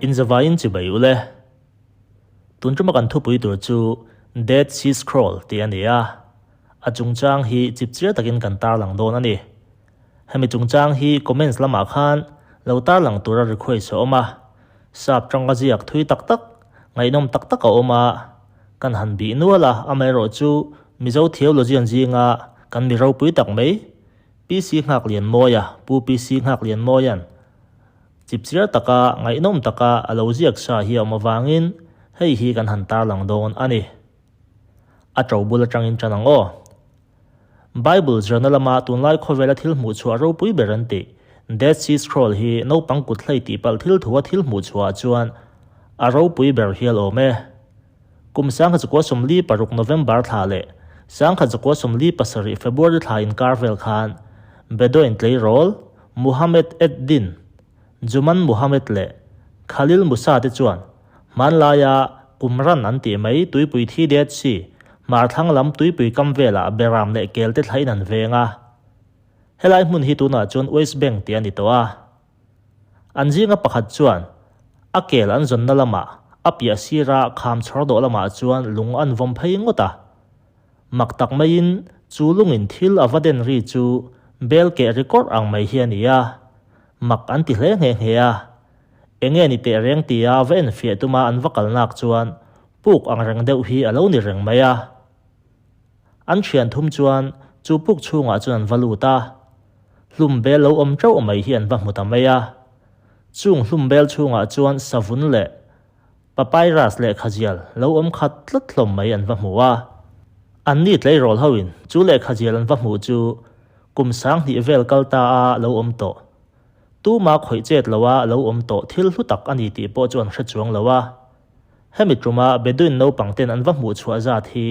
Inzavaiin chibai u le. Tun tuma kan thupui tur chu Dead Sea Scroll tih a ni a, a chungchang hi chipchiar takin kan tarlang dawn a ni. Hemi chungchang hi comments lamah khan lo tarlang tura request a awm a, sap tanga ziak thui tak tak, ngaihnawm tak tak a awm a, kan han bih nual a, amaherawhchu Mizo theologian zinga kan mi ropui tak mai PC Nghaklianmawia, Pu PC Nghaklianmawia'n chipchiar taka ngaihnawm taka a lo ziak sa hi a awm avangin hei hi kan han tarlang dawn a ni. A to bul atangin tan ang aw. Bible zirna lama tunlai khawvela thil hmuh chhuah ropui ber an tih Dead Sea Scroll hi naupang kut hlei tih palh thil thua thil hmuh chhuah ah chuan a ropui ber hial awm e. Kum 1946 November thla leh 1947 February thla inkar vel khan Bedouin tleirawl Muhammad ed-Din, Juman Muhammad leh Khalil Musa te chuan hmanlaia Qumran an tih mai tuipui thi Dead Sea hmar thlang lam tuipui kam velah beram leh kel te thlain an veng a. Helai hmun hi tunah chuan West Bank tih a ni tawh a. An zinga pakhat chuan a kel an zawnna lamah a piah sira kham chhawr dawh lamah chuan lung an vawm phei ngawt a. Mak tak maiin chu lungin thil a va den ri chu bel keh ri kawrh ang mai hi a ni a, mak an ti hle nghe nghe a. Enge ni teh reng tia va enfiah tuma an va kalnak chuan puk ang reng deuh hi a lo ni reng mai a. An thian thum chuan chu puk chhungah chuan an va lut a, hlum bel lo awm teuh mai hi an va hmu ta mai a. Chung hlum bel chhungah chuan savun leh Papyrus lehkhazial lo awm khat tlat hlawm mai an va hmu a. Anni tleirawl hoin chu lehkhazial an va hmuh chu kum 2000 vel kal ta a lo awm tawh. Tuma khawih chet loa lo awm tawh thil hlu tak a ni tih pawh chu an hre chuang lo a. Hemi tuma Bedouin naupang ten an va hmuh chhuah zat hi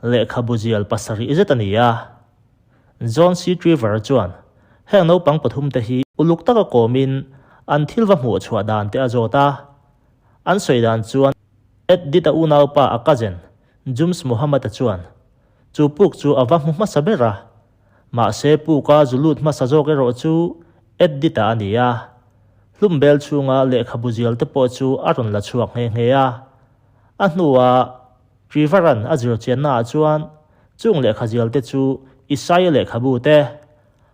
lehkhabu zial pasarih zet a ni a. John C. Trevor chuan heng naupang pathum te hi uluk taka kawmin an thil va hmuh chhuah dan te a zawt a. An sawi dan chuan Ed Dit-a unaupa a cousin Jums Muhammad-a chuan chu puk chu a va hmu hmasa ber a, mahse puka zu lut hmasa zawk erawh chu Ed Dit-a a ni a. Hlum bel chhunga lehkhabu zial te pawh chu a rawn la chhuak nghe nghe a. A hnuah Trevor-a'n a zir chiannaah chuan chung lehkha zial te chu Isaiah lehkhabu te,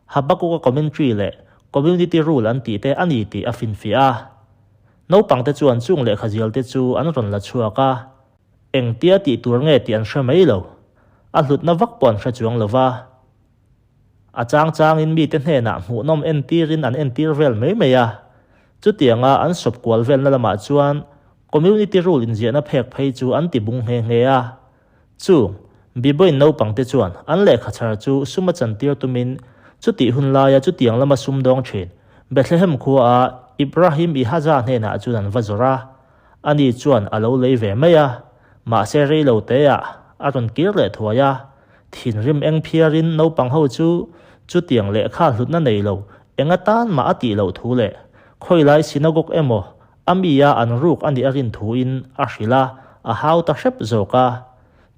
Habakkuk-a commentary leh Community Rule an tih te a ni tih a finfiah a. Naupangte chuan chung lehkha zialte chu an rawn la chhuak a, engtia tih tur nge tih an hre mai lo. A hlutna vak pawh an hre chuang lo va. A chang changin mite hnenah hmuhnawm entirin an entir vel mai mai a. Chutianga an sawp kual velna lamah chuan Community Rule inziahna phek phei chu an ti bung nghe nghe a. Chung, Biboin naupangte chuan an lehkha chhar chu sum a chantir tumin chutih hun laia chutiang lama sum dawng thin Bethlehem khuaa Ibrahim Ihaza hnenah chuan an va zawrh a. Ani chuan a lo lei ve mai a, mahse rei lo teah a rawn kir leh thuai a. Thinrim eng phiarin naupang ho chu chutiang lehkha hlutna nei lo eng atan mah a tih loh thu leh khawilai synagogue emaw A mi a an ruk a nih a rin thuin a hrilh a, a hau ta hrep zawk a.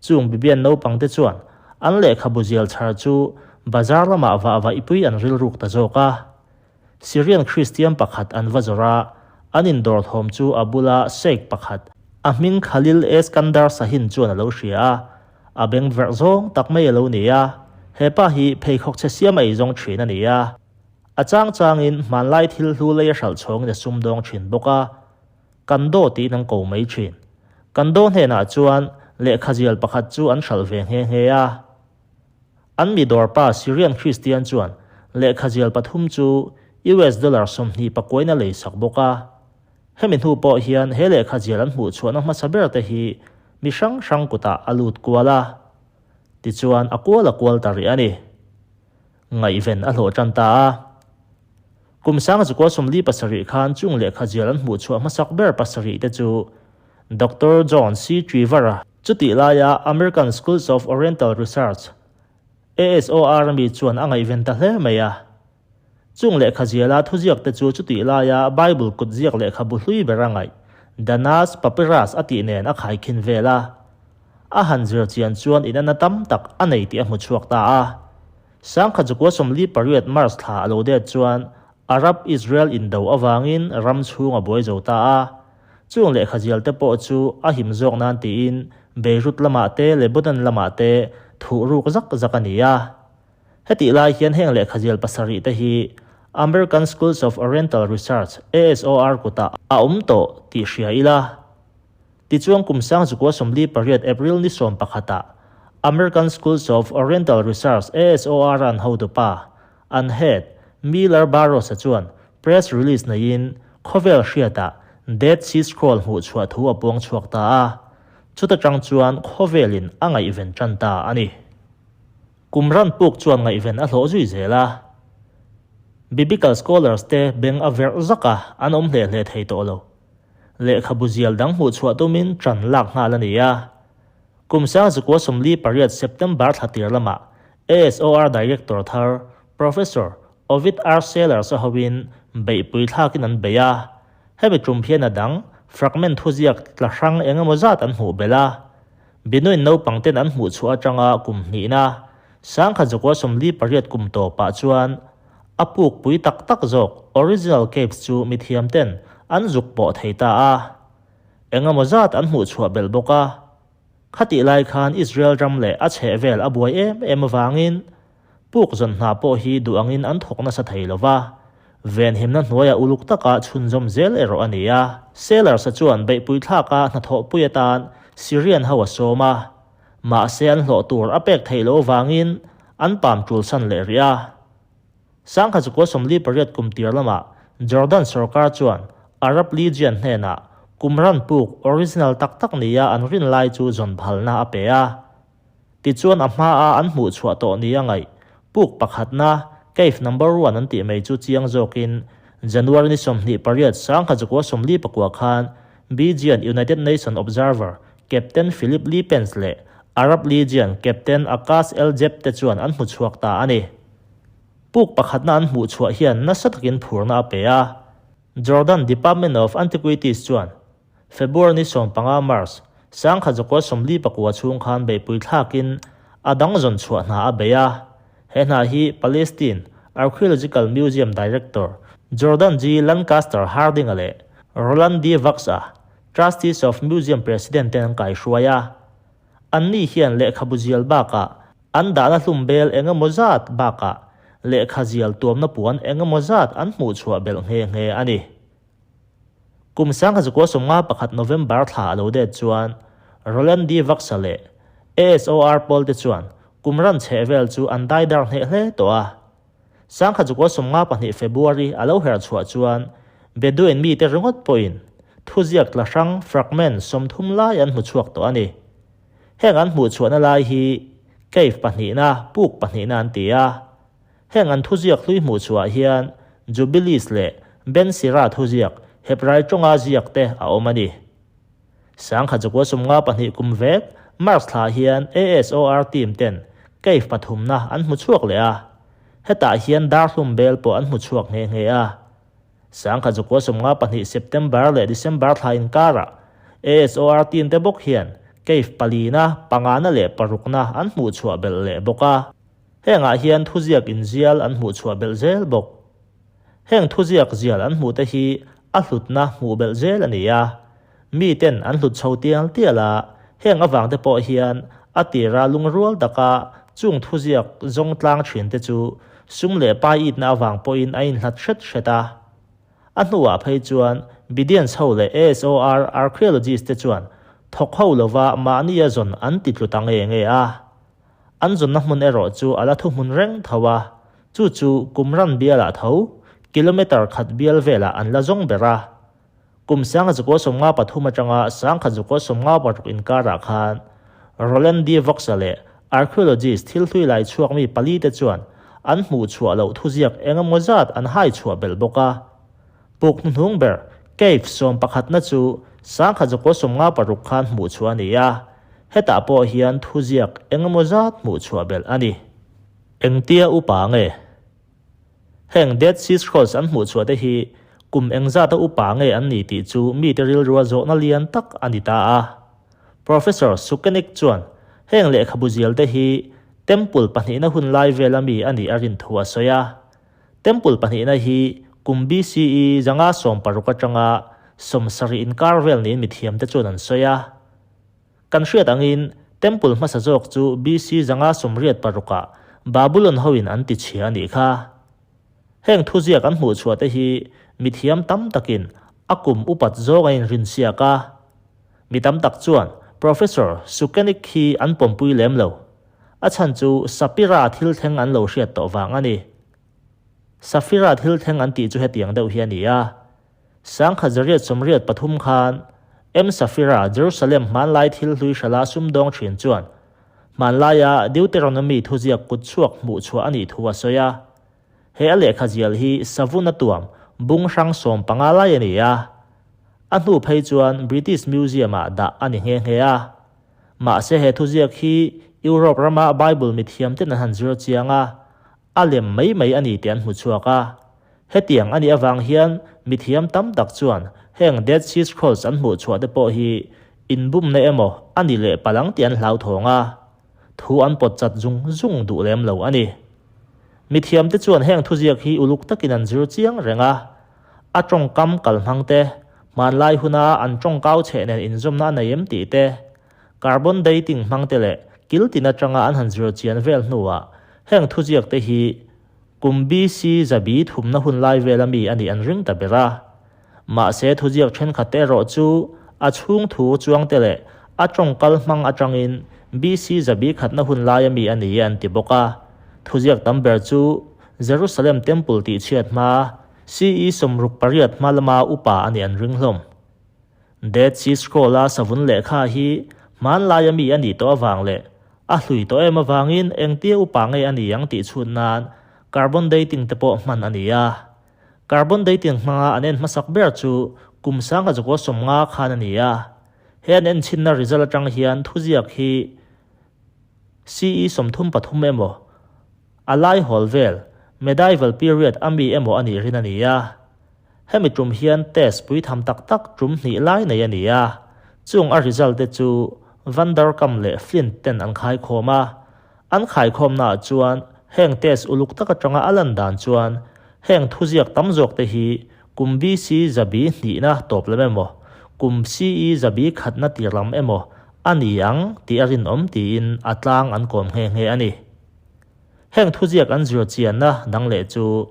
Chung Bibian naupangte chuan an lehkhabu zial chhar chu bazar lamah vah vaihpui an rilruk ta zawk a. Syrian Kristian pakhat an va zawrh a, an indawr thawm chu a bula Sheikh pakhat, a hming Khalil Eskandar Sahin chuan a lo hria a, a beng verh zawng tak mai a lo ni a, hepa hi pheikhawk chhe siam a eizawng thin a ni a. A chang changin hmanlai thil hlu lei a hralh chhawngin a sumdawng thin bawk a, kan daw tiin an ko mai thin. Kan daw hnenah chuan lehkha zial pakhat chu an hralh ve nghe nghe a. An mi dawrpa Syrian Kristian chuan lehkha zial pathum chu US dollar 20 pakuain a lei sak bawk a. Hemi hnu pawh hian he lehkha zial an hmuh chhuahna hmasa ber te hi mi hrang hrang kutah a lut kual a. Tichuan a kual a kual ta rih a ni. Ngaihven a hlawh tan ta a. Kum 1947 khan chung lehkha zial an hmuh chhuah hmasak ber pasarih te chu Doctor John C. Trevor-a chutih laia American Schools of Oriental Research, ASOR, mi chuan a ngaihven ta hle mai a. Chung lehkha ziala thuziak te chu chutih laia Bible kutziak lehkhabu hlui ber a ngaih, Danas Papyrus a tih nen a khaikhin vel a. A han zir chian chuan inanna tam tak a nei tih a hmu chhuak ta a. 1948 March thla a lo det chuan Arab-Israel indo avangin ram chhung a buai zo ta a. Chung lehkha zial te pawh chu a him zawk nan tiin Beirut lamah te Lebanon lamah te thuh ruk zak zak a ni a. Hetih lai hian heng lehkha zial pasarih te hi American Schools of Oriental Research, ASOR, kutah a awm tawh tih hria ila. Tichuan kum sangzukua 48 April ni sawmpakhatah American Schools of Oriental Research, ASOR, an hotupa, an head, Miller Barros-a chuan press release neiin khawvel hriatah Dead Sea Scroll hmuhchhuah thu a puang chhuak ta a, chuta tang chuan khawvelin a ngaihven tan ta a ni. Kum ran puk chuan ngaihven a hlawh zui zel a, Biblical scholars te beng a verh zak a, an awm hle hle thei tawh lo. Lehkhabu zial dang hmuhchhuah tumin ṭan lak nghal a ni a. Kum sangzukua 48 September thla tir lamah ASOR Director thar Professor Ovid R. Sellers a hoin beihpui thlakin an bei a. Hemi tum hian a dang fragment thuziak tla hrang eng emaw zat an hmuh belh a. Binuin naupang ten an hmuhchhuah atanga kum hnihna sangkhat zakua 48 kum tawpah chuan A puk pui tak tak zawk original caves chu mithiam ten an zuk pawh thei ta a. Engemaw zat an hmuh chhuah belh bawk a. Khatih lai khan Israel ram leh a chhehvel a buai em em avangin puk zawn hna pawh hi duh angin an thawk nasa thei lo va, venhimna hnuaia uluk taka chhunzawm zel erawh a ni a. Sellers-a chuan beihpui thlaka hnathawhpui atan Syrian ho a sawm a, mahse an hlawh tur a pek theih loh avangin an pam ṭulsan leh rih a. Sangha chukua 48 kum tir lamah Jordan sorkar chuan Arab Legion hnenah Qumran puk original tak tak nia an rin lai chu zawn phalna a pe a. Tichuan a hmaa an hmuh chhuah tawh nia ngaih puk pakhatna Cave Number One an tih mai chu chiang zawkin January ni 28 sangha chukua 49 khan Bijian United Nation Observer Captain Philip Lippens leh Arab Legion Captain Akas El Jeb te chuan an hmu chhuak ta a ni. Puk pakhatna an hmuh chhuah hian nasa takin phurna a pe a. Jordan Department of Antiquities chuan February ni 15 March, sangkhat zakua 49 chhung khan beihpui thlakin a dang zawn chhuah hna a bei a. He hna hi Palestine Archaeological Museum Director Jordan G. Lancaster Harding-a leh Roland D. Vaks-a, Trustees of Museum President ten an kaihruai a. Anni hian lehkhabu zial bakah An dahna hlum bel eng emaw zat bakah lehkha zial tuamna puan eng emaw zat an hmuh chhuah belh nghe nghe a ni. Kum sangha zakua 51 November thla a lo det chuan Roland D. Vaksa leh ASOR pawl te chuan kum ran chheh vel chu an dai dar hneh hle tawh a. Sangha zakua 52 February a lo her chhuah chuan Bedouin mite ringawt pawhin thuziak tla hrang fragment 30 lai an hmu chhuak tawh a ni. Heng an hmuh chhuahna lai hi cave pahnihna, puk pahnihna an ti a. Heng an thuziak hlui hmuh chhuah hian Jubilees leh Ben Sira thuziak Hebrai tawnga ziak te a awm a ni. Sangkhat zakua 52 kum vek March thla hian ASOR team ten cave pathumna an hmu chhuak leh a. Hetah hian darhlum bel pawh an hmu chhuak nghe nghe a. Sangkhat zakua 52 September leh December thla inkarah ASOR team te bawk hian cave palina, pangana leh parukna an hmuh chhuah belh leh bawk a. Hengah hian thuziak inzial an hmuh chhuah belh zel bawk. Heng thuziak zial an hmuh te hi a hlutna hmuh belh zel a ni a. Mi ten an hlut chho tial tial a, heng avang te pawh hian a tira lungrual taka chung thuziak zawng tlang thin te chu sum leh pai itna avang pawhin a inhlat hret hret a. A hnuah phei chuan Bidians ho leh ASOR archaeologists te chuan thawk ho lova mahnia zawn an ti tlu ta nge nge a. An zawnna hmun erawh chu a la thuhmun reng tho a, chu chu Qumran bialah tho kilometre khat bial velah an la zawng ber a. Kum sangha zakua 53 atanga sangkhat zakua 56 inkarah khan Roland D. Vaux-a leh archaeologist thil hlui lai chhuak mi pali te chuan an hmuh chhuah loh thuziak eng emaw zat an hai chhuah belh bawk a. Puk hnuhnung ber cave sawmpakhatna chu sangkhat zakua 56 khan hmuh chhuah a ni a, hetah pawh hian thuziak eng emaw zat hmuh chhuah belh a ni. Engtia upa nge? Heng Dead Sea Scrolls an hmuh chhuah te hi kum engzata upa nge an ni tih chu mite rilrua zawhna lian tak a ni ta a. Professor Sukenik chuan heng lehkhabu zial te hi Temple pahnihna hun lai vela mi a nih a rin thu a sawi a. Temple pahnihna hi kum BCE 560 atanga 27 inkar vel niin mithiamte chuan an sawi a. Kan hriat angin Temple hmasa zawk chu BC 586 ah Babulon hoin an tichhia a nih kha. Heng thuziak an hmuhchhuah te hi mithiam tam takin a kum upat zawng a inrinsiak a. Mi tam tak chuan Professor Sukenik hi an pawmpui lem lo. A chhan chu Sapira thil thleng an lo hriat tawh vang a ni. Safira thil thleng an tih chu hetiang deuh hi a ni a. 1183 khan M. Safira Jerusalem hmanlai thil hlui hrala sumdawng thin chuan hmanlaia Deuteronomy thuziak kutchhuak hmuhchhuah a nih thu a sawi a. He a lehkha zial hi savun a tuam bung hrang 15 lai a ni a. A hnu phei chuan British Museum-ah dah a ni nghe nghe a. Mahse he thuziak hi Europe rama Bible mithiamten an han zir chiang a, a lem mai mai a ni tih an hmu chhuak a. Hetiang a nih avang hian mithiam tam tak chuan heng Dead Sea Scrolls an hmuh chhuah te pawh hi inbumna emaw a ni leh palh ang tih an hlauthawng a, thu an pawt chat zung zung duh lem lo a ni. Mithiamte chuan heng thuziak hi uluk takin an zir chiang reng a, a tawngkam kalhmang te, hmanlai huna an tawngkau chheh nen inzawmna a nei em tih te, Carbon dating hmang te leh kil tin atanga an han zir chian vel hnuah heng thuziak te hi kum BC zabi thumna hun lai vela mi a nih an ring ta ber a. Mahse thuziak thenkhat te erawh chu a chhung thu chuang te leh a tawngkal hmang atangin BC zabi khatna hun laia mi a ni e an ti bawk a. Thuziak tam ber chu Jerusalem Temple tihchhiat hma CE 68 hma lama upa a nih an ring hlawm. Dead Sea Scroll-a savun lehkha hi hmanlaia mi a nih tawh avang leh a hlui tawh em avangin engtia upa nge a ni ang tih chhut nan carbon dating te pawh hman a ni a. Carbon dating hmanga an en hmasak ber chu kum 1950 khan a ni a. He an enchhinna result atang hian thuziak hi CE 33 emaw, a laihawl vel, medieval period, a mi emaw a nih rin a ni a. Hemi tum hian test pui tham tak tak tum hnih lai nei a ni a, chung a result te chu Van der Kam leh Flint ten an khaikhawm a. An khaikhawmnaah chuan heng test uluk tak atanga a lan dan chuan heng thuziak tam zawk te hi kum BC 200na tawp lam emaw, kum CE 100na tir lam emaw a ni ang tih a rinawm tiin a tlang an kawm nghe nghe a ni. Heng thuziak an zir chianna dang leh chu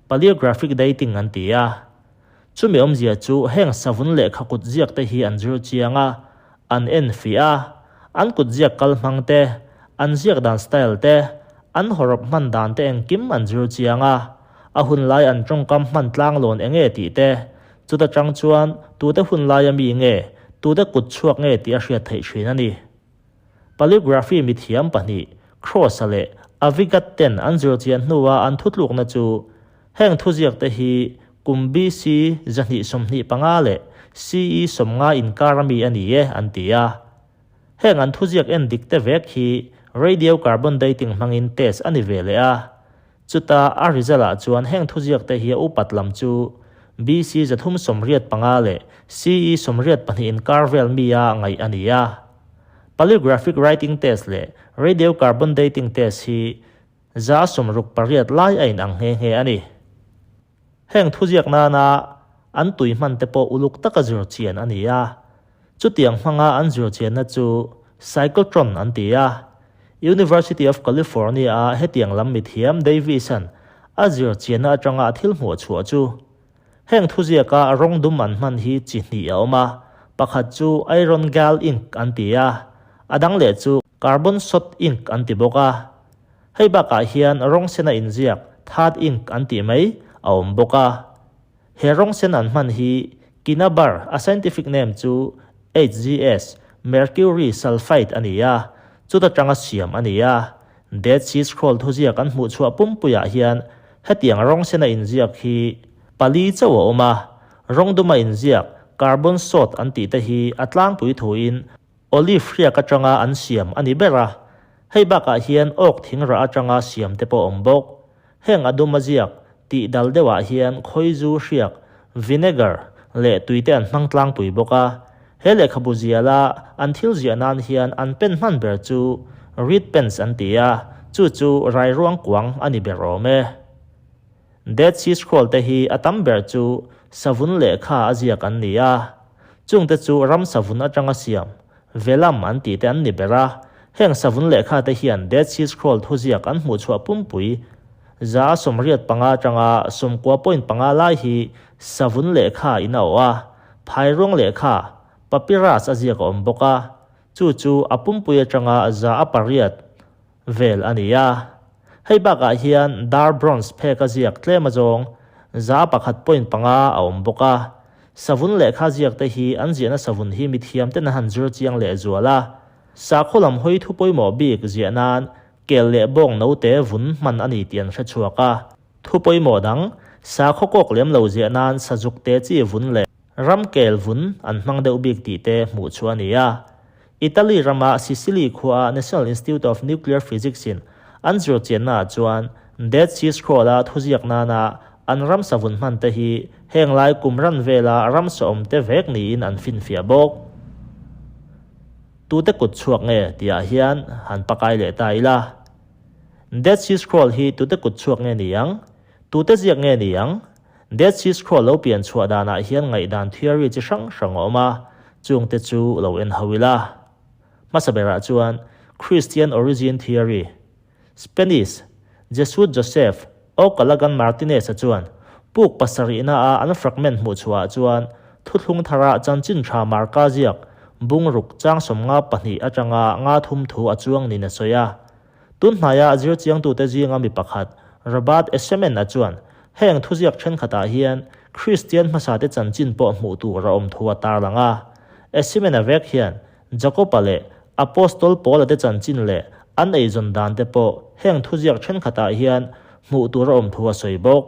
Paleographic dating an ti a. Chumi awmzia chu heng savun lehkha kut ziak te hi an zir chiang a, an en fih a, an kut ziak kal hmang te, an ziak dan style te, an hawrawp hman dan te engkim an zir chiang a, a hunlai an tawngkam hman tlanglawn enge tih te, chuta tang chuan tute hunlaia mi nge, tute kut chhuak nge tih a hriat theih thin a ni. Paleography mithiam pahnih, Cross-a leh Avigat ten an zir chian hnua an thutlukna chu heng thuziakte hi kum BC 225 leh CE 90 inkar ami a ni e an ti a. Heng an thuziak en dik te vek hi radiocarbon dating hmangin test a ni ve leh a. Chuta a result ah chuan heng thuziakte hi a upat lam chu BC 385 leh CE 82 inkar vel mi a ngaih a ni a. Paleographic writing test leh radiocarbon dating test hi 68% lai a inang nghe nghe a ni. Heng thuziak nana an tui hman te pawh uluk taka zir chian a ni a. Chutiang hmanga an zir chianna chu cyclotron an ti a. University of California-a hetiang lam mithiam Davis-a'n a zir chianna atanga a thil hmuh chhuah chu heng thuziaka rawng dum an hman hi chi hnih a awm a, pakhat chu iron gall ink an ti a, a dang leh chu carbon soot ink an ti bawk a. Hei bakah hian rawng sena inziak third ink an tih mai a awm bawk a. He rawng sen an hman hi Kinnabar, a scientific name chu HGS, mercury sulfide a ni a, chuta tanga siam a ni a. Dead Sea Scroll thuziak an hmuh chhuah pumpuiah hian hetiang rawng sena inziak hi pali chauh a awm a, rawng duma inziak carbon soot an tih te hi a tlangpui thuin Olive hriak atanga an siam a ni ber a, hei bakah hian awk thing rah atanga siam te pawh a awm bawk. Heng a dum a ziak tih dal deuhah hian khawizu hriak, vinegar, leh tui te an hmang tlangpui bawk a. He lehkhabu ziala an thil ziah nan hian an pen hman ber chu reed pens an ti a, chu chu rairuang kuang a ni ber awm e. Dead Sea Scroll te hi a tam ber chu. savun lehkha a ziak an ni a. Chungte chu ram savun atanga siam, vellum an tih te an ni ber a. Heng savun lehkha te hian Dead Sea Scroll thuziak an hmuhchhuah pumpui 185 atanga 90.5 lai hi savun lehkha in a awh a, phairuang lehkha, papyrus, a ziak a awm bawk a. Chu chu a pumpui atanga 8% vel a ni a. Hei bakah hian dar bronze phek a ziak tlem azawng 1.5 a awm bawk a. Savun lehkha ziak te hi an ziahna savun hi mithiam ten an han zir chiang lehzual a. Sakhaw lam hawi thu pawimawh bik ziah nan kel leh bawng note vun hman a ni tih an hre chhuak a. Thu pawimawh dang, sakhaw kawk lem lo ziah nan sazuk te chi vun leh ram kel vun an hmang deuh bik tih te hmuh chu a ni a. Italy rama Sicily khuaa National Institute of Nuclear Physics-in an zir chiannaah chuan Dead Sea Scroll-a thuziak nana an ramsa vun hman te hi heng lai kum ran vela ramsa awm te vek niin an finfiah bawk. Tute kut chhuak nge tihah hian han pakai leh ta ila. Dead Sea Scroll hi tute kut chhuak nge ni ang? Tute ziak nge ni ang? Dead Sea Scroll lo pian chhuah danah hian ngaihdan theory chi hrang hrang a awm a, chungte chu lo en ho ila. Hmasa berah chuan Christian Origin Theory, Spanish, Jesuit Joseph O'Callaghan Martinez-a chuan puk pasarihna a an fragment hmuh chhuahah chuan thuthlung thara chanchin tha Marka ziak bungruk chang 52 atanga 53 thu a chuang niin a sawi a. Tun hnaia zir chiangtute zinga mi pakhat, Robert Eshemen-a chuan heng thuziak thenkhatah hian Kristian hmasate chanchin pawh hmuh tur a awm thu a tarlang a. Eshemen-a vek hian Jakob-a leh Apostol Paul-a te chanchin leh an eizawn dan te pawh heng thuziak thenkhatah hian hmuh tur a awm thu a sawi bawk.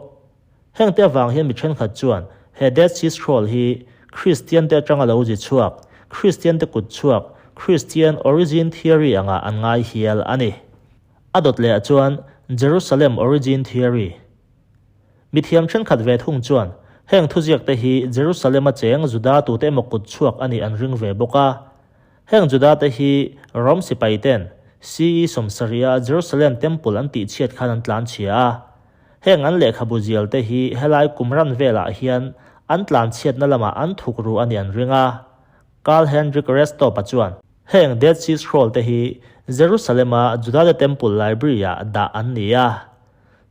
Hengte avang hian mi thenkhat chuan he Dead Sea Scroll hi Kristiante atanga lo zi chhuak, Kristiante kut chhuak, Christian Origin Theory angah an ngai hial a ni. A dawt lehah chuan Jerusalem Origin Theory. Mithiam thenkhat ve thung chuan heng thuziakte hi Jerusalem-a cheng Juda tute emaw kut chhuak a nih an ring ve bawk a. Heng Judate hi Rom sipaiten CE 70-a Jerusalem Temple an tihchhiat khan an tlanchhia a. Heng an lehkhabu zialte hi helai kum ran velah hian an tlanchhiatna lamah an thuk ru a nih an ring a. Karl Heinrich Restop-a chuan heng Dead Sea Scroll te hi Jerusalem-a Judate Temple Library-ah dah an ni a.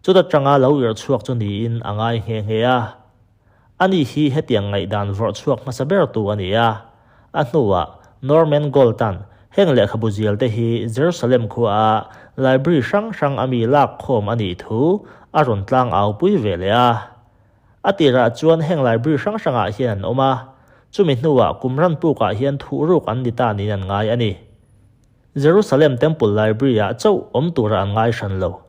Chuta tanga lo irh chhuak chu niin a ngai nghe nghe a. Ani hi hetiang ngaihdan vawrh chhuak hmasa bertu a ni a. A hnuah Norman Gold-a'n heng lehkhabu zialte hi Jerusalem khuaa library hrang hrang a mi lak khawm a nih thu a rawn tlang au pui ve leh a. A tirah chuan heng library hrang hrangah hian an awm a, chumi hnuah kum ran pukah hian thuhruk an ni ta niin an ngai a ni. Jerusalem Temple Library-ah chauh awm tura an ngai hran lo.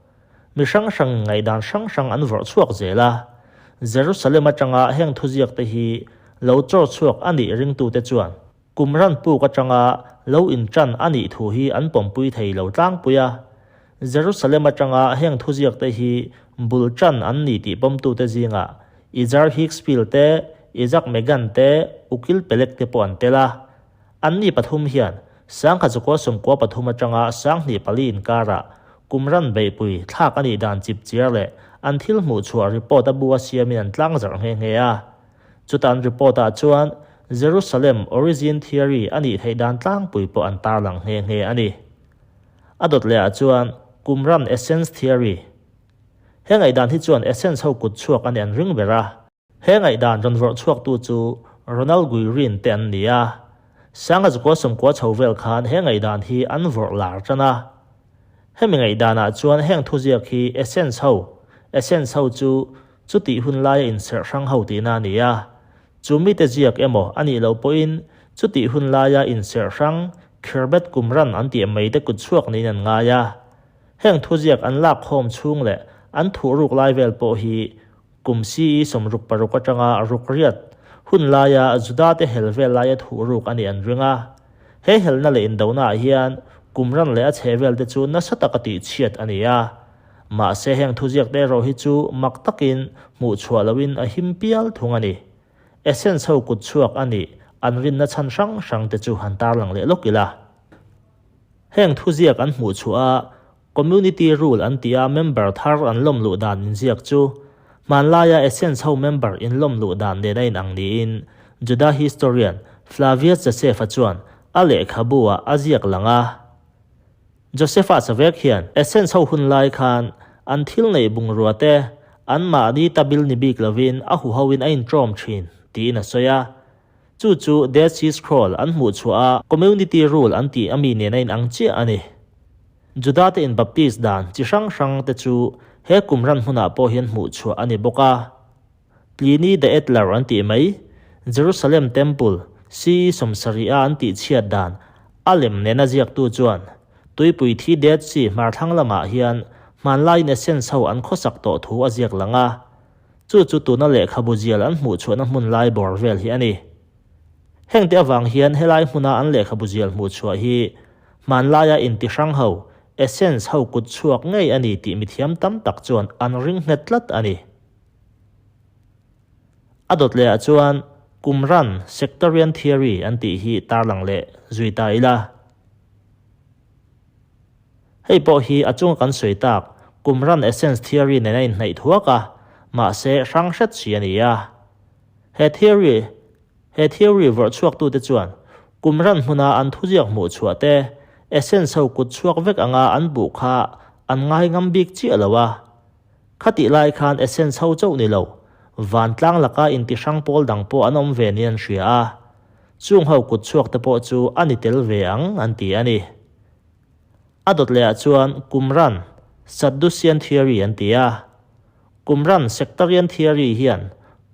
Mi hrang hrangin ngaihdan hrang hrang an vawrh chhuak zel a. Jerusalem atanga heng thuziakte hi lo chawr chhuak a nih ringtute chuan kum ran puk atanga lo intan a nih thu hi an pawmpui thei lo tlangpui a. Jerusalem atanga heng thuziakte hi bul tan an ni tih pawmtute zingah Ijar Hicksfield te, Isaac Megan te, Ukil Pelek te pawh an tel a. Anni pathum hian 1993 atanga 2004 inkarah kum ran beihpui thlak a nih dan chipchiar leh an thil hmuh chhuah report a bu a siamin an tlangzarh nghe nghe a. Chuta an report-ah chuan Jerusalem Origin Theory a nih theih dan tlangpui pawh an tarlang nghe nghe a ni. A dawt lehah chuan kum ran Essence Theory. He ngaihdan hi chuan Essence ho kut chhuak a nih an ring ber a. He ngaihdan rawn vawrh chhuaktu chu Ronald Guirin te an ni a. 1990 chho vel khan he ngaihdan hi an vawrh lar tan a. Hemi ngaihdanah chuan heng thuziak hi Essence ho, Essence ho chu chutih hun laia inserh hrang ho tihna a ni a. Chu mite ziak emaw a nih loh pawhin chutih hun laia inserh hrang Khirbet Qumran an tih mai te kut chhuak niin an ngai a. Heng thuziak an lak khawm chhung leh an thuhruk lai vel pawh hi Kum CE 66 atanga ruk riat hun laia Judate hel vel laia thuhruk a nih an ring a. He helna leh indonaah hian kum ran leh a chheh velte chu nasa taka tihchhiat a ni a. Mahse heng thuziakte erawh hi chu mak takin hmuh chhuah lohin a him pial thung a ni. Essence ho kut chhuak a nih an rinna chhan hrang hrangte chu han tarlang leh lawk ila. Heng thuziak an hmuh chhuah a Community rule an tih a member thar an lawm luh dan inziak chu. Hmanlaia Essenes ho member inlawm luh dan nen a inang niin Juda historian Flavius Joseph-a chuan a lehkhabu-ah a ziak lang a. Joseph-a chavek hian Essenes ho hun lai khan an thil neih bungrua te anmahni ta bil ni bik lovin a huhoin a inṭawm ṭhin tiin a sawi a. Chu chu Dead Sea Scroll an hmuh chhuah a community rule an tih ami nen a inang chiah a ni. Juda te in baptist dan chi hrang hrang te chu he kum ran hmunah pawh hian hmuh chhuah a ni bawk a. Pliny the Elder an tih mai, Jerusalem Temple, CE 70 a an tih chhiat dan a lem nena ziaktu chuan Tuipui thi Dead Sea hmarthlang lamah hian hmanlaiin Essenes ho an khawsak tawh thu a ziak lang a. Chu chu tuna lehkhabu zial an hmuh chhuahna hmun lai bawr vel hi a ni. Hengte avang hian helai hmuna an lehkhabu zial hmuh chhuah hi hmanlaia inti hrang ho, Essenes ho kut chhuak ngei a ni tih mithiam tam tak chuan an ring nghet tlat a ni. A dawt lehah chuan Qumran Sectarian Theory an tih hi tarlang leh zui ta ila. Hei pawh hi a chunga kan sawi tak Qumran Essenes Theory nen a inhnaih thuak a, mahse hrang hret si a ni a. He theory he theory vawrh chhuaktute chuan Qumran hmuna an thuziak hmuh chhuah te Essenes ho kut chhuak vek anga an buh kha an ngai ngam bik chiah lo a. Khatih lai khan Essenes ho chauh ni lo, vantlang laka intihrang pawl dang pawh an awm ve niin an hria a. Chung ho kut chhuak te pawh chu a ni tel ve ang an ti a ni. A dawt lehah chuan Qumran Sadducean Theory an ti a. Qumran Sectarian Theory hian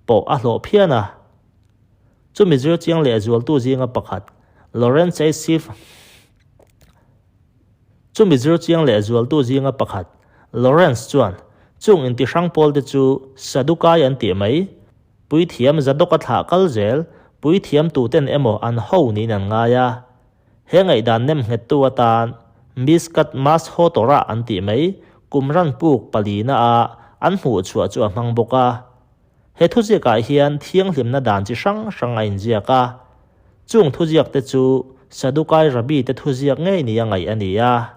pawh a hlawh phian a. Chumi zir chiang leh zualtu zinga pakhat Lawrence A. Schiff Chumi zir chiang leh zualtu zinga pakhat Lawrence chuan chung intihrang pawlte chu Sadukai an tih mai, puithiam Zadok-a thlah kal zel, puithiam tuten emaw an ho niin an ngai a. He ngaihdan nem nghettu atan Miskat Mas Ho Torah an tih mai kum ran puk palina a an hmuh chhuah chu a hmang bawk a. He thuziakah hian thianghlimna dan chi hrang hrang a inziak a. Chung thuziakte chu Sadukai Rabbi te thuziak ngei nia ngaih a ni a.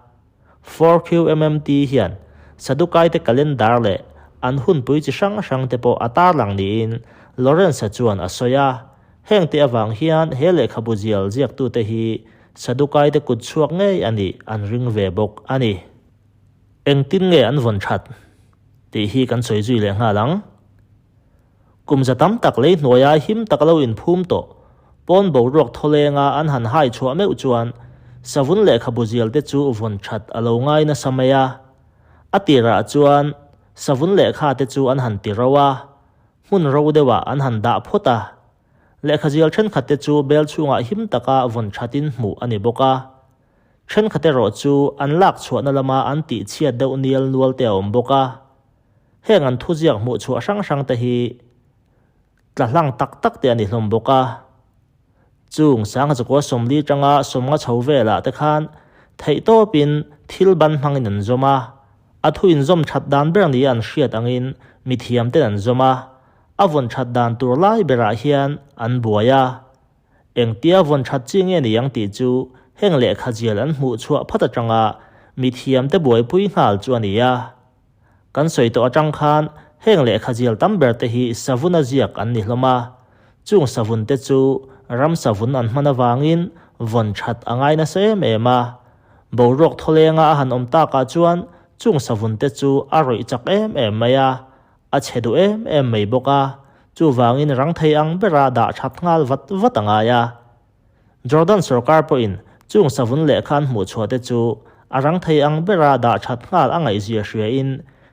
4QMMT hian Sadukaite calendar leh an hunpui chi hrang hrang te pawh a tarlang niin Lawrence-a chuan a sawi a. Hengte avang hian he lehkhabu zial ziaktute hi Sadukaite kut chhuak ngei a nih an ring ve bawk a ni. Engtin nge an vawn that? tih hi kan sawi zui leh nghal ang. Kum za tam tak lei hnuaia him taka lo inphum tawh, pawn boruak thawlenga an han hai chhuah meuh chuan savun lehkhabu zial te chu vawn that a lo ngai nasa mai a. A tirah chuan savun lehkha te chu an han ti ro a, hmun ro deuhah an han dah phawt a. Lehkha zial thenkhat te chu bel chhungah him taka vawn thatin hmuh a ni bawk a. Thenkhat erawh chu an lak chhuahna lama an tihchhiat deuh nial nual te a awm bawk a. Heng an thuziak hmuh chhuah hrang hrang te hi tla hlang tak tak te a ni hlawm bawk a. Chung sangha chakua 40 tanga 50 chho velah te khan theihtawpin thil ban hmangin an zawm a, a thu inzawm that dan ber nia an hriat angin mithiam ten an zawm a, a vawn that dan tur lai berah hian an buai a. Engtia vawn that chi nge ni ang tih chu heng lehkha zial an hmuh chhuah phat atanga mithiam te buaipui nghal chu a ni a. Kan sawi tawh atang khan heng lehkha zial tam ber te hi savun a ziak an ni hlawm a, chung savun te chu ram savun an hman avangin vawn that a ngai nasa em em a. Boruak thawlenga a han awm takah chuan chung savun te chu a rawih chak em em mai a, a chhe duh em em mai bawk a, chuvangin rang thei ang bera dah that nghal vat vat a ngai a. Jordan sorkar pawhin chung savun lehkha an hmuh chhuah te chu a rang thei ang bera dah that nghal a ngaihzia hriain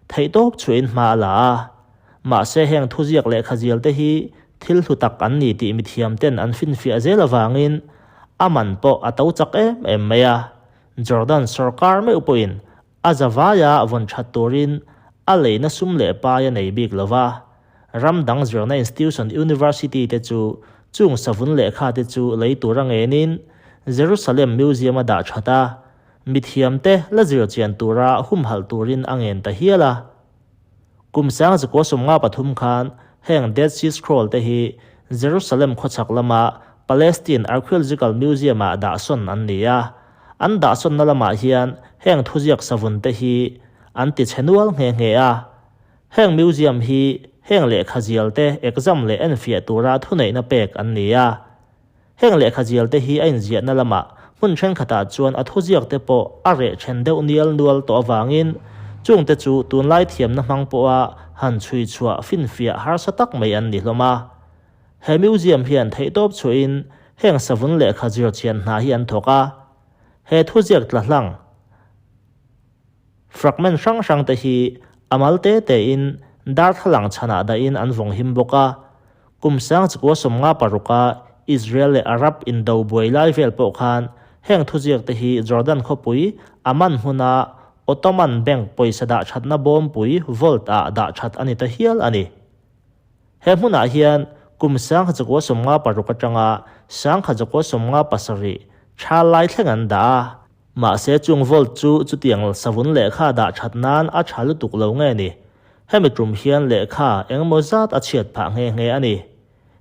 theihtawp chhuahin hma a la a. Mahse heng thuziak lehkha zial te hi thil hlu tak an ni tih mithiam ten an finfiah zel avangin a man pawh a to chak em em mai a. Jordan sorkar meuh pawhin A zavaia vawn that turin a leina sum leh pai a nei bik lo va, ram dang zirna institution university te chu chung savun lehkha te chu lei tur a ngenin Jerusalem Museum a dah that a, mithiam te la zir chian tura humhalh turin a ngen ta hial a. Kum 1953 khan heng Dead Sea Scroll te hi Jerusalem khawchhak lama Palestine Archaeological Museum-ah dahsawn an ni a. An dahsawnna lamah hian heng thuziak savun te hi an ti chhe nual nghe nghe a. Heng museum hi heng lehkha zial te exam leh enfiah tura thuneihna pek an ni a. Heng lehkha zial te hi a inziahna lamah hmun thenkhatah chuan a thuziak te pawh a reh then deuh nial nual tawh avangin chung te chu tunlai thiamna hmang pawha han chhui chhuah finfiah harsa tak mai an ni hlawm a. He museum hian theihtawp chhuahin heng savun lehkha zir chian hna hi an thawk a. He thuziak tla hlang fragment hrang hrang te hi a mal te tein darthlalang chhanah dahin an vawng him bawk a. Kum sang chikua 56 a Israel leh Arab indo buai lai vel pawh khan heng thuziak te hi Jordan khawpui Amman hmuna Ottoman Bank pawisa dah thatna bawmpui vault ah dah that a ni ta hial a ni. He hmunah hian kum 1956 atanga 1957 tha lai thleng an dah a. Mahse chung vault chu chutiang savun lehkha dah that nan a tha lutuk lo nge ni? Hemi tum hian lehkha engemaw zat a chhiat phah nghe nghe a ni.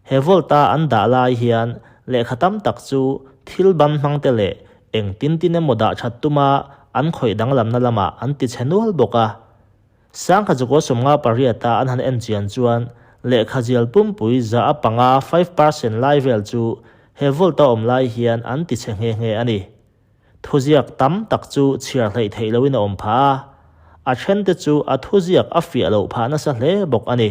He vault-a an dah lai hian lehkha tam tak chu thil ban hmang te leh eng tin tin emaw dah that tuma an khawih danglamna lamah an ti chhe nual bawk a. 1958 a an han en chian chuan lehkha zial pumpui za a panga 5% lai vel chu he vault-a awm lai hian an ti chhe nghe nghe a ni. Thuziak tam tak chu chhiar hleih theih loin a awm phah a, a thente chu a thuziak a fiah loh phah nasa hle bawk a ni.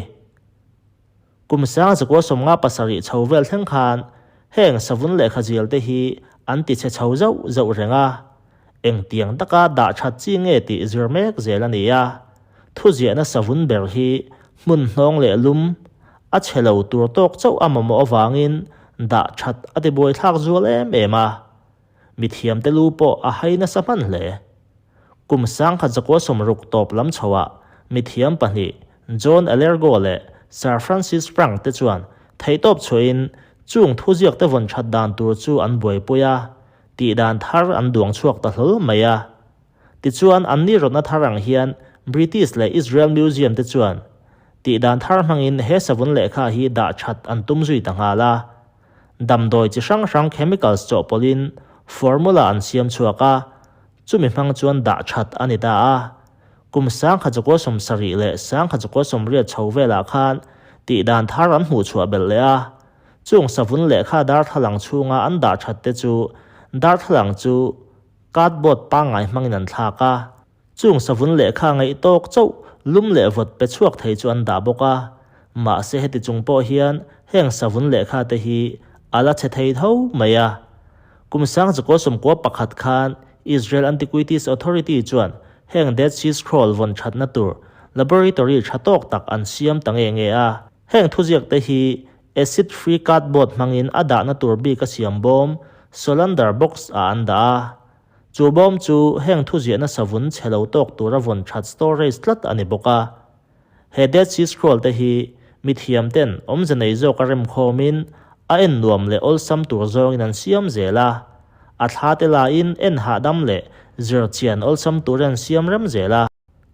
Kum 1957 chho vel thleng khan heng savun lehkha zial te hi an ti chhe chho zauh zauh reng a, engtiang taka dah that chi nge tih zir mek zel a ni a. Thuziahna savun ber hi hmun hnawng leh lum a chhe lo tur tawk chauh a mamawh avangin dah that a ti buaithlak zual em em a. Mithiamte lu pawh a hai nasa hman hle. Kum 1960 tawp lam chhoah mithiam pahnih John Allergo leh Sir Francis Frank te chuan theihtawp chhuahin chung thuziakte vawn that dan tur chu an buaipui a, tihdan thar an duang chhuak ta hlawl mai a. Tichuan anni rawtna thar ang hian British leh Israel Museum te chuan tihdan thar hmangin he savun lehkha hi dah that an tum zui ta nghal a. Damdawi chi hrang hrang chemicals chawhpawlhin formula an siam chhuak a, chumi hmang chuan dah that a ni ta a. Kum 1970 leh 1980 chho velah khan tihdan thar an hmuh chhuah belh leh a. Chung savun lehkha darthlalang chhunga an dah that te chu darthlalang chu cardboard pangngai hmangin an thlak a. Chung savun lehkha ngaih tawk chauh lum leh vawt pe chhuak thei chu an dah bawk a, mahse heti chung pawh hian heng savun lehkha te hi a la chhe thei tho mai a. Kum 1991 khan Israel Antiquities Authority chuan heng Dead Sea Scroll vawn thatna tur laboratory tha tawk tak an siam ta nge nge a. Heng thuziak te hi acid free cardboard hmangin a dahna tur bik a siam bawm Solander box ah an dah a. Chu bawm chu heng thuziahna savun chhe lo tawk tura vawn that storage tlat a ni bawk a. He Dead Sea Scroll te hi mithiam ten awmze nei zawk a remkhawmin a en nuam leh awlsam tur zawngin an siam zel a. A thla te lahin en hahdam leh zir chian awlsam turin an siam rem zel a.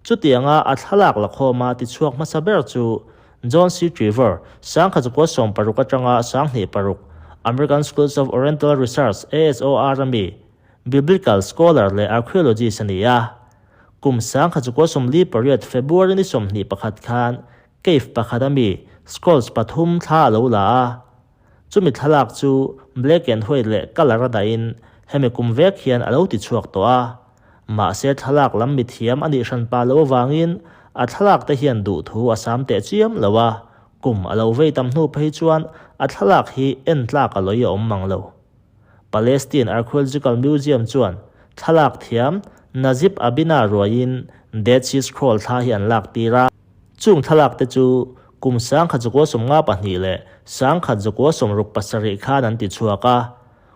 Chutianga a thlalak lakhawma tichhuak hmasa ber chu John C. Trevor, 1916 atanga 26, American Schools of Oriental Research, ASOR, a mi, Biblical scholar leh archaeologist a ni a. Kum 1948 February ni 21 khan cave pakhat a mi scrolls pathum thla a lo la a. Chumi thlalak chu black and white leh colour a dahin hemi kum vek hian a lo ti chhuak tawh a. Mahse thlalak lam mithiam a nih hranpa lo avangin a thlalak te hian duhthu a sam teh chiam lo a, kum a lo vei tam hnu phei chuan a thlalak hi en tlak a lawi a awm mang lo. Palestine Archaeological Museum chuan thlalak thiam Najib Abina ruaiin Dead Sea Scroll thla hi an lak tir a. Chung thlalak te chu kum 1952 leh 1967 khan an ti chhuak a.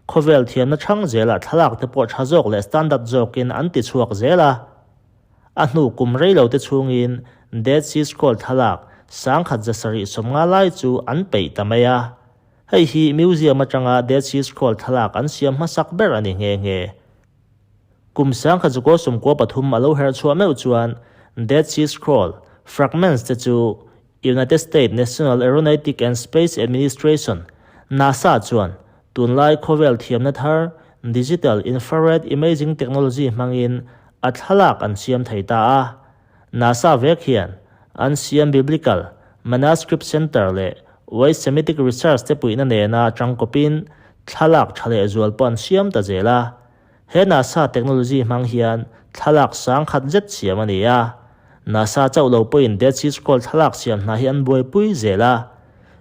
Khawvel thiamna chhang zelah thlalak te pawh tha zawk leh standard zawkin an ti chhuak zel a. A hnu kum rei lo te chhungin Dead Sea Scroll thlalak 1750 lai chu an peih ta mai a. Hei hi museum atanga Dead Sea Scroll thlalak an siam hmasak ber a ni nghe nghe. Kum 1993 a lo her chhuah meuh chuan Dead Sea Scroll fragments te chu United States National Aeronautic and Space Administration, NASA, chuan tunlai khawvel thiamna thar digital infrared imaging technology hmangin a thlalak an siam thei ta a. NASA vek hian an siam biblical. Manuscript Center leh West Semitic Research te puihna nena tangkawpin thlalak tha lehzual pawh an siam ta zel a. He NASA technology hmang hian thlalak sang khat zet siam a ni a. NASA chauh lo pawhin Dead Sea Scroll thlalak siam hna hi an buaipui zel a.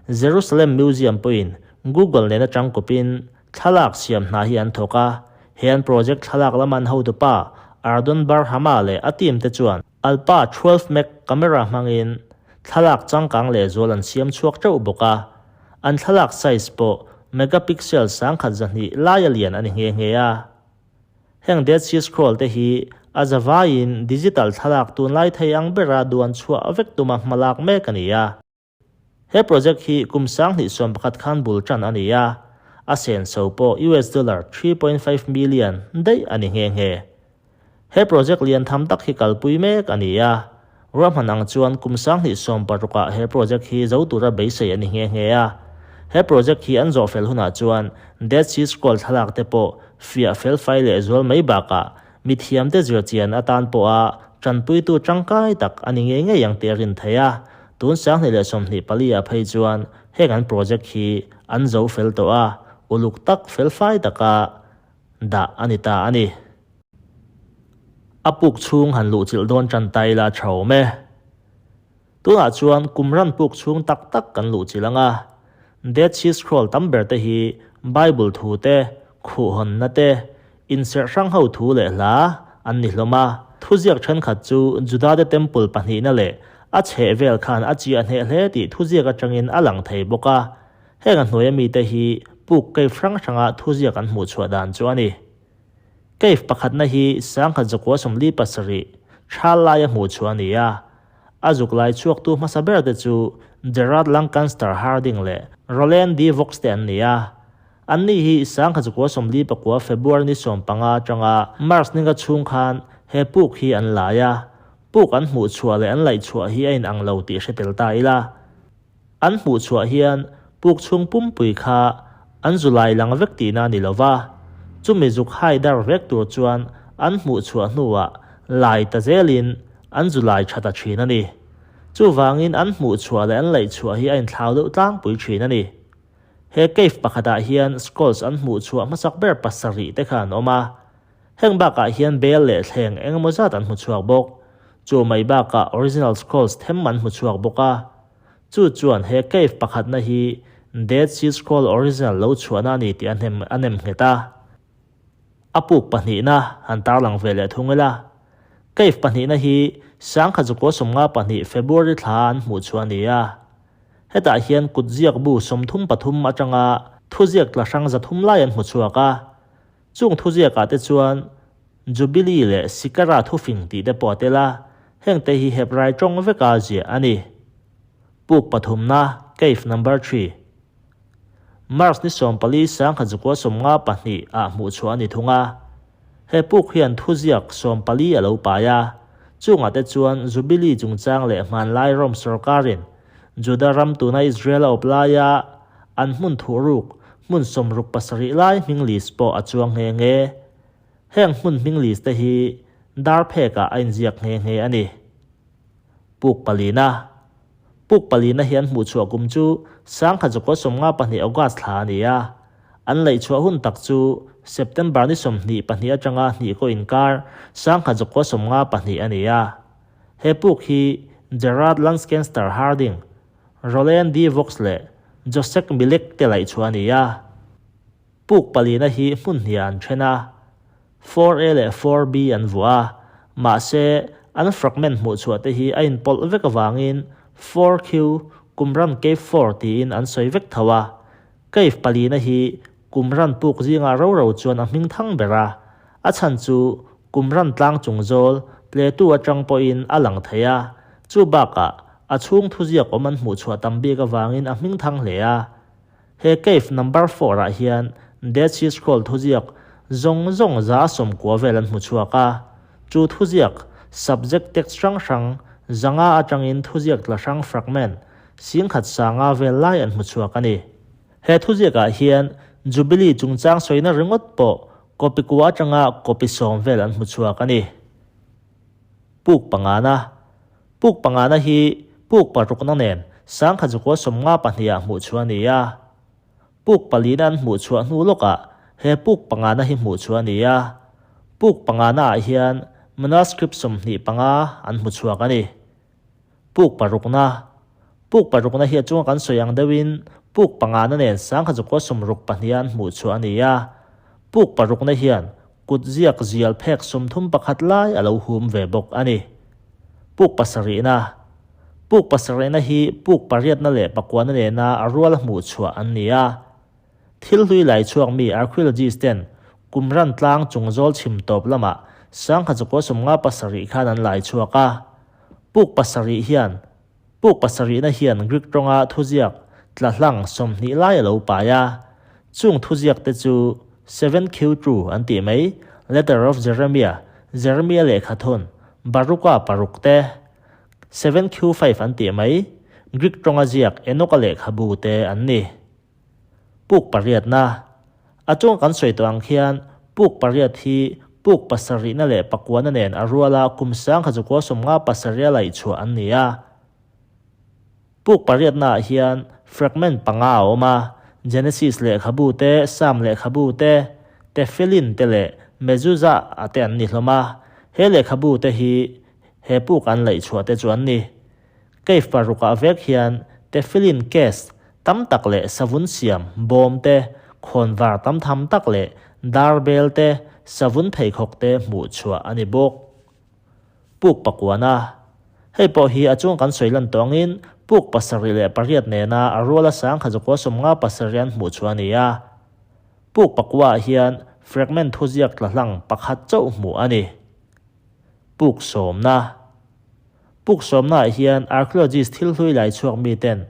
Jerusalem Museum pawhin Google nena tangkawpin thlalak siam hna hi an thawk a. He an project thlalak lama an hotupa Ardon Bar-Hama leh a team te chuan Alpa 12 meg camera hmangin thlalak changkang lehzual an siam chhuak teuh bawk a, an thlalak size pawh megapixel 1200 laia lian a ni nghe nghe a. Heng Dead Sea Scroll te hi a zavaiin digital thlalak tunlai thei ang bera duan chhuah vek tuma hmalak mek a ni a. He project hi kum 2011 khan bul tan a ni a, a senso pawh US dollar 3.5 million daih a ni nghe nghe. He project lian tham tak hi kalpui mek a ni a, ruahman ang chuan kum 2016 ah he project hi zo tura beisei a ni nghe nghe a. He project hi an zawh fel hunah chuan Dead Sea Scroll thlalak te pawh fiah fel fai leh zual mai bakah Mithiamte zirchian atan pawha tanpuitu tangkai tak a ni ngei ngei ang tih a rin theih a, tun 2024 ah phei chuan heng an project hi an zo fel tawh a, uluk tak felfai taka dah a ni ta a ni. A puk chhung han luhchilh dawn tan ta ila tha awm e. Tunah chuan kum ran puk chhung tak tak kan luh chilh ang a, Dead Sea Scroll tam ber te hi Bible thu te, khuhhawnna te, inserh hrang ho thu leh hla an ni hlawm a. Thuziak thenkhat chu Judate Temple pahnihna leh a chhehvel khan a chiah hneh hle tih thuziak atangin a lang thei bawk a. Heng a hnuaia mite hi puk cave hrang hranga thuziak an hmuhchhuah dan chu a ni. Cave pakhatna hi 1147 thal laia hmuhchhuah a ni a. A zuk lai chhuaktu hmasa ber te chu Gerard Lancaster Harding leh Roland D. Vaux te an ni a. Anni hi 1949 February ni 15 atanga March ni nga chhung khan he puk hi an lai a. Puk an hmuh chhuah leh an laih chhuah hi a inang lo tih hre tel ta ila. An hmuh chhuah hian puk chhung pumpui kha an zu lai lang vek tihna a ni lo va, chumi zuk hai dar vek tur chuan an hmuh chhuah hnuah lai ta zelin an zu lai tha ta thin a ni. Chuvangin an hmuh chhuah leh an laih chhuah hi a inthlau deuh tlangpui thin a ni. He cave pakhatah hian scrolls an hmuh chhuah hmasak ber pasarih te kha an awm a. Heng bakah hian bel leh thleng engemaw zat an hmu chhuak bawk. Chu mai bakah original scrolls them an hmu chhuak bawk a. Chu chuan he cave pakhatna hi Dead Sea Scroll original lo chhuahna a ni tih a hnem a nem nghet a. A puk pahnihna han tarlang ve leh thung ila. Cave pahnihna hi 1952 February thla an hmuh chhuah a ni a. Hetah hian kutziak bu 33 atanga thuziak tla hrang 300 lai an hmu chhuak a. Chung thuziakah te chuan Jubilee leh Sikara thufing tih te pawh a tel a, hengte hi Hebrai tawng veka ziah a ni. Puk pathumna, Cave number three. March ni 14 1952 ah hmuhchhuah a ni thung a. He puk hian thuziak 14 a lo pai a, chungah te chuan Jubilee chungchang leh hmanlai Rome sorkarin Juda ram tuna Israel a awp laia an hmun thuhruk hmun 67 lai hming list pawh a chuang nghe nghe. Heng hmun hming list te hi dar phekah a inziak nghe nghe a ni. Puk palina. Puk palina hi an hmuhchhuah kum chu 1952 August thla a ni a. An laihchhuah hun tak chu September ni 22 atanga hnih kaw inkar 1952 a ni a. He puk hi Gerard Lancaster Harding, Roland D. Vaux leh Josek Milek te laihchhuah a ni a. Puk palina hi hmun hniah an then a, 4A leh 4B an vuah a, mahse an fragment hmuhchhuah te hi a inpawlh vek avangin 4Q, Qumran Cave 4 tiin an sawi vek tho a. Cave palina hi Qumran puk zingah ro ro chuan a hming thang ber a, a chhan chu Qumran tlang chung zawl Plateau atang pawhin a lang thei a, chu bakah a chhung thuziak awm an hmuhchhuah tam bik avangin a hming thang hle a. He cave number four ah hian Dead Sea Scroll thuziak zawng zawng 190 vel an hmu chhuak a. Chu thuziak, subject text hrang hrang, 500 atangin thuziak tla hrang fragment, 10,500 vel lai an hmu chhuak a ni. He thuziak ah hian Jubilee chungchang sawina ringawt pawh copy kua atanga copy 10 vel an hmu chhuak a ni. Puk pangana. Puk pangana hi puk parukna nen. 1192 ah hmuh chhuah a ni a. Puk palina an hmuh chhuah hnu lawkah he puk pangana hi hmuh chhuah a ni a. Puk pangana ah hian manuscript 25 an hmu chhuak a ni. Puk parukna, Puk parukna hi a chunga kan sawi ang deuhin puk pangana nen 1962 a an hmuh chhuah a ni a. Puk parukna hian kut ziak zial phek 31 lai a lo hum ve bawk a ni. Puk pasarihna, Puk pasarihna hi puk pariatna leh pakuana nena a ruala hmuh chhuah an ni a. Thil hlui lai chhuak mi archaeologist ten Qumran tlang chung zawl chhim tawp lamah 1957 khan an lai chhuak a. Puk pasarih hian Puk pasarihna hian Greek tawnga thuziak tla hlang 20 lai a lo pai a. Chung thuziak te chu 7Q2 an tih mai, Letter of Jeremiah, Jeremia lehkha thawn, Baruka paruk te, 7Q5 an tih mai, Greek tawnga ziak Enoka lehkhabu te an ni. Puk pariatna, A chunga kan sawi tawh ang khian puk pariat hi puk pasarihna leh pakuana nen a ruala kum 1957 a laih chhuah an ni a. Puk pariatnaah hian fragment panga a awm a, Genesis lehkhabu te, Psalm lehkhabu te, Tefillin te leh Mezuzah a te an ni hlawm a. He lehkhabu te hi he puk an laih chhuah te chu an ni. Cave parukah vek hian tefillin case tam tak leh savun siam bawm te, khawnvar tam tham tak leh dar bel te, savun pheikhawk te hmuh chhuah a ni bawk. Puk pakuana, Hei pawh hi a chung kan sawi lan tawh angin puk 78 nena a ruala 1957 an hmuh chhuah a ni a. Puk pakuaah hian fragment thuziak tla hlang pakhat chauh hmuh a ni. Puk sawmna. Puk sawmnaah hian archaeologist thil hlui lai chhuak miten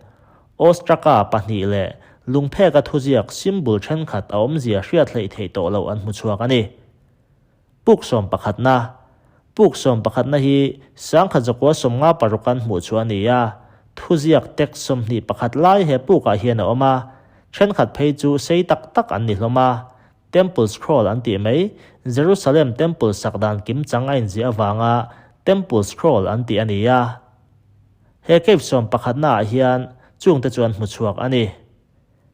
ostraka pahnih leh lungpheka thuziak symbol thenkhat a awmzia hriat hleih theih tawh loh an hmu chhuak a ni. Puk sawm pakhatna. Puk sawm pakhatna hi 1956 an hmuh chhuah a ni a, thuziak text 21 lai he pukah hian a awm a, thenkhat phei chu sei tak tak an ni hlawm a, Temple Scroll an tih mai, Jerusalem Temple sak dan kimchang a inziah avanga Temple Scroll an tih a ni a. He cave sawm pakhatnaah hian chungte chu an hmu chhuak a ni.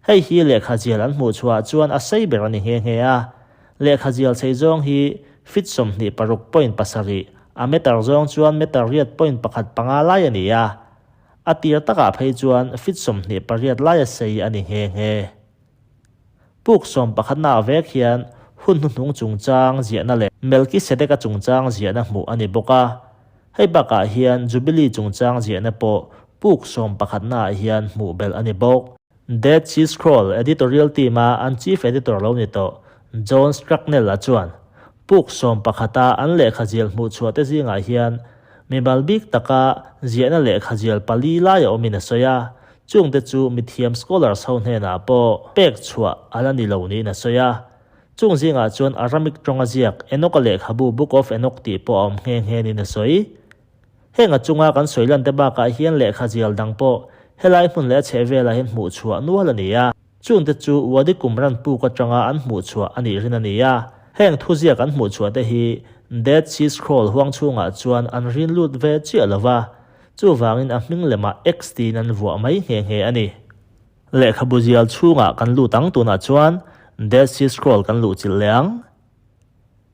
Hei hi lehkha zial an hmuh chhuahah chuan a sei ber a ni nghe nghe a. Lehkha zial chei zawng hi feet 26.7, a meter zawng chuan meter 8.15 lai a ni a. A tir takah phei chuan feet 28 lai a sei a ni nghe nghe. Puk sawm pakhatnaah vek hian hun hnuhnung chungchang ziahna leh Melkisedeka chungchang ziahna hmuh a ni bawk a. Hei bakah hian Jubilee chungchang ziahna pawh puk sawm pakhatnaah hian hmuh belh a ni bawk. Dead Sea Scroll editorial team-a an chief editor lo ni tawh John Strugnell-a chuan puk sawm pakhata an lehkha zial hmuh chhuah te zingah hian mimal bik taka ziahna lehkha zial pali lai a awmin a sawi a. Chungte chu mithiam scholars ho hnenah pawh pek chhuah a la ni lo niin a sawi a. Chung zingah chuan Aramaic tawnga ziak Enoch-a lehkhabu Book of Enoch tih pawh a awm nghe nghe niin a sawi. Heng a chunga kan sawi lante bakah hian lehkha zial dang pawh helai hmun leh a chhehvelah hian hmuh chhuah nual a ni a. Chungte chu Wadi Qumran puk atanga an hmuh chhuah a nih rin a ni a. Heng thuziak an hmuh chhuah te hi Dead Sea Scroll huang chhungah chuan an rin lut ve chiah lo va. Chuvangin a hming lemah X tiin an vuah mai nghe nghe a ni. Lehkhabu zial chhungah kan lut ang tunah chuan Dead Sea Scroll kan luh chilh leh ang.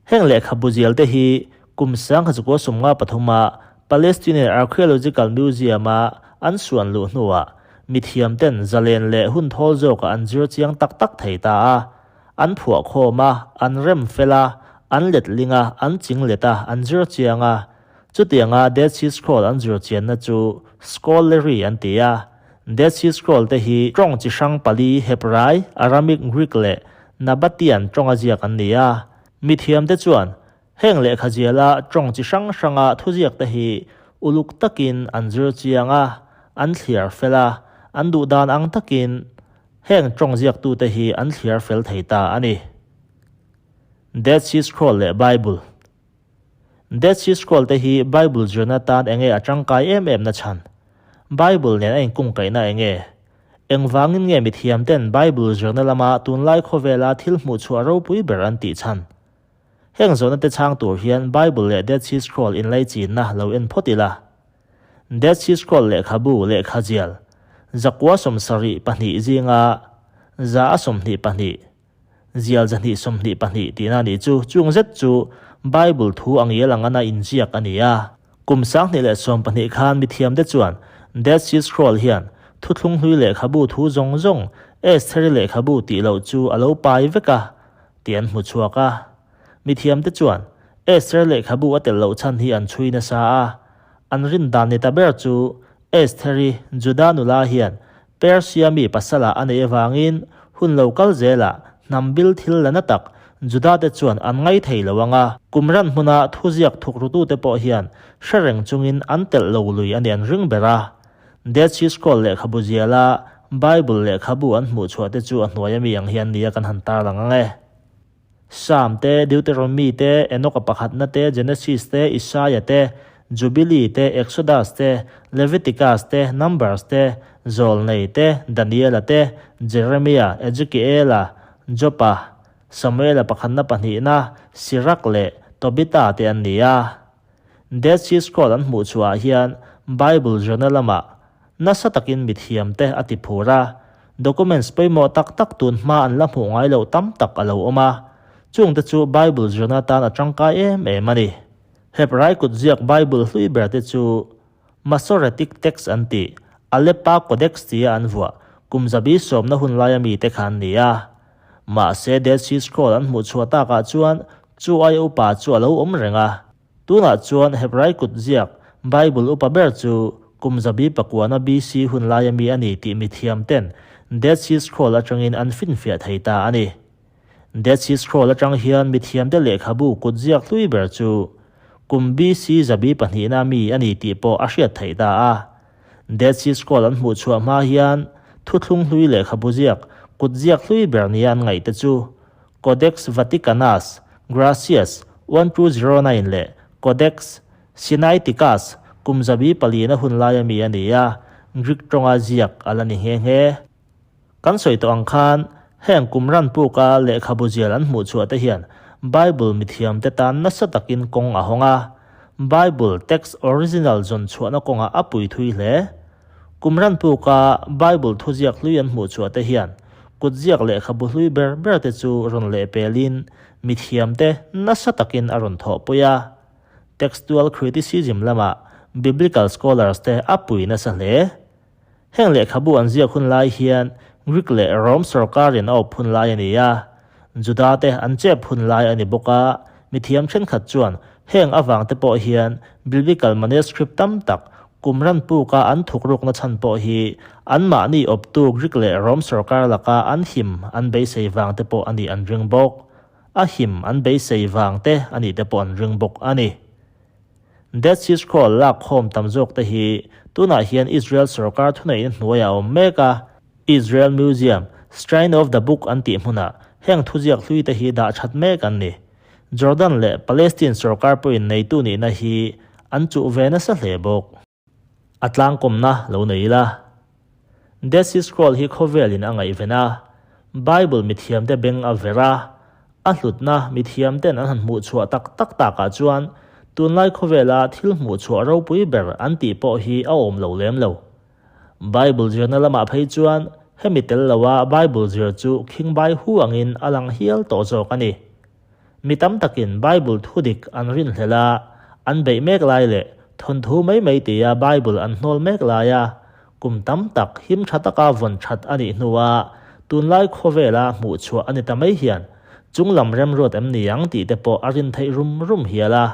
Heng lehkhabu zial te hi kum 1953 a Palestinian Archaeological Museum-a an suan luh hnuah mithiam ten zalen leh hun thawl zawkah an zir chiang tak tak thei ta a. An phuah khawm a, an rem fel a, an letling a, an ching let a, an zir chiang a. Chutianga Dead Sea Scroll an zir chianna chu Scholarly an ti a. Dead Sea Scroll te hi tawng chi hrang pali Hebrai, Aramaic, Greek leh Nabataean tawnga ziak an ni a. Mithiamte chuan heng lehkha ziala tawng chi hrang hranga thuziak te hi uluk takin an zir chiang a, an thliar fel a, an duh dan ang takin heng tawng ziaktute hi an thliar fel thei ta a ni. Dead Sea Scroll leh Bible. Dead Sea Scroll te hi Bible zirna tan enge a tangkai em em na chhan? Bible nen a inkungkaihna enge? Engvangin nge mithiam ten Bible zirna lama tunlai khawvela thil hmuh chhuah ropui ber an tih chhan? Heng zawhna te chhang tur hian Bible leh Dead Sea Scroll inlaichinna lo en phawt ila. Dead Sea Scroll lehkhabu lehkha zial. 972 zinga 122, zial 122 tihna a nih chu. Chung zet chu Bible thu a ngial ang ana inziak a ni a. Kum 2012 khan mithiamte chuan Dead Sea Scroll hian thuthlung hlui lehkhabu thu zawng zawng Estheri lehkhabu tih loh chu a lo pai vek a tih an hmu chhuak a. Mithiamte chuan Esther lehkhabu a tel loh chhan hi an chhui nasa a. An rin dan ni ta ber chu Estheri Juda nula hian Persia mi pasala a neih avangin hun lo kal zelah hnam bil thil la na tak Juda-te chuan an ngai thei lo ang a, kum ran hmuna thuziak thukrutute pawh hian hre reng chungin an telh lo lui a nih an ring ber a. Dead Sea Scroll lehkhabu ziala Bible lehkhabu an hmuh chhuah te chu a hnuai ami ang hian nia kan han tarlang ang e. Psalm te, Deuteronomy te, Enoch-a pakhatna te, Genesis te, Isaiah te, Jubilee te, Exodus te, Leviticus te, Numbers te, Zawlnei te, Daniela te, Jeremia, Ezekiela, Job-a, Samuela pakhatna pahnihna, Sirach leh Tobita te an ni a. Dead Sea Scroll an hmuh chhuahah hian Bible zirna lamah nasa takin mithiamte a ti phur a, documents pawimawh tak tak tun hma an la hmuh ngai loh tam tak a lo awm a, chungte chu Bible zirna atan a tangkai em em a ni. Hebrai kutziak Bible hlui ber te chu Masoretic Text an tih, Aleppo Codex tia an vuah kum zabi sawmna hun laia mite kha an ni a. Mahse Dead Sea Scroll an hmuh chhuah takah chuan chu aia upa chu a lo awm reng a. Tunah chuan Hebrai kut ziak Bible upa ber chu kum zabi pakuana BC hun laia mi a ni tih mithiam ten Dead Sea Scroll atangin an finfiah thei ta a ni. Dead Sea Scroll atang hian mithiamte lehkhabu kut ziak hlui ber chu kum BC zabi pahnihna mi a ni tih pawh a hriat theih ta a. Dead Sea Scroll an hmuh chhuah hma hian thuthlung hlui lehkhabu ziak kut ziak hlui ber nia an ngaihte chu Codex Vaticanus Gratius 1209 leh Codex Sinaiticus kum zabi palina hun laia mi a ni a, Greek tawnga ziak a la ni nghe nghe. Kan sawi tawh ang khan, heng kum ran puka lehkhabu zial an hmuh chhuah te hian Bible mithiamte tan nasa takin kawng a hawng a, Bible text original zawn chhuahna kawngah a pui thui hle. Kum ran puka Bible thuziak hlui an hmuh chhuah te hian kutziak lehkhabu hlui ber ber te chu rawn lehpelin mithiamte nasa takin a rawn thawhpui a. Textual criticism lamah Biblical scholars te a pui nasa hle. Heng lehkhabu an ziak hun lai hian Greek leh Rome sawrkarin a awp hun lai a ni a, Juda te an chep hun lai a ni bawk a, mithiam thenkhat chuan heng avang te pawh hian Biblical manuscript tam tak kum ran puka an thukrukna chhan pawh hi anmahni awptu Greek leh Rome sawrkar laka an him an beisei vang te pawh a nih an ring bawk. A him an beisei vang te a nih te pawh an ring bawk a ni. Dead Sea Scroll lak khawm tam zawk te hi tunah hian Israel sawrkar thuneihna hnuaiah a awm mek a, Israel Museum, Shrine of the Book an tih hmunah heng thuziak hlui te hi dah that mek an ni. Jordan leh Palestine sawrkar pawhin neitu nihna hi an chuh ve nasa hle bawk. A tlangkawmna lo nei ila. Dead Sea Scroll hi khawvelin a ngaihven a, Bible mithiamte beng a ver a, a hlutna mithiamten an han hmuhchhuah tak tak takah chuan tunlai khawvela thil hmuhchhuah ropui ber an tih pawh hi a awm lo lem lo. Bible zirna lamah phei chuan hemi tel loa Bible zir chu khingbai hu angin a lang hial tawh zawk a ni. Mi tam takin Bible thu dik an rinhlelh a, an beih mek lai leh thawnthu mai mai tia Bible an hnawl mek laia kum tam tak him tha taka vawn that a nih hnua tunlai khawvela hmuh chhuah a ni ta mai hian chunglam remruat em ni ang tih te pawh a rin theih rum rum hial a.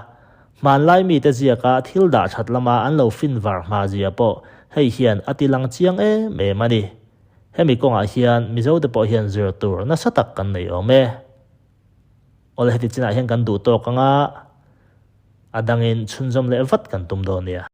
Hmanlai mite ziaka thil dah that lama an lo fin var hma zia pawh hei hian a ti lang chiang em em a ni. Hemi kawngah hian Mizote pawh hian zir tur nasa tak kan nei awm e. Awle heti chinah hian kan duh tawk anga a dangin chhunzawm leh vat kan tum dawn nia.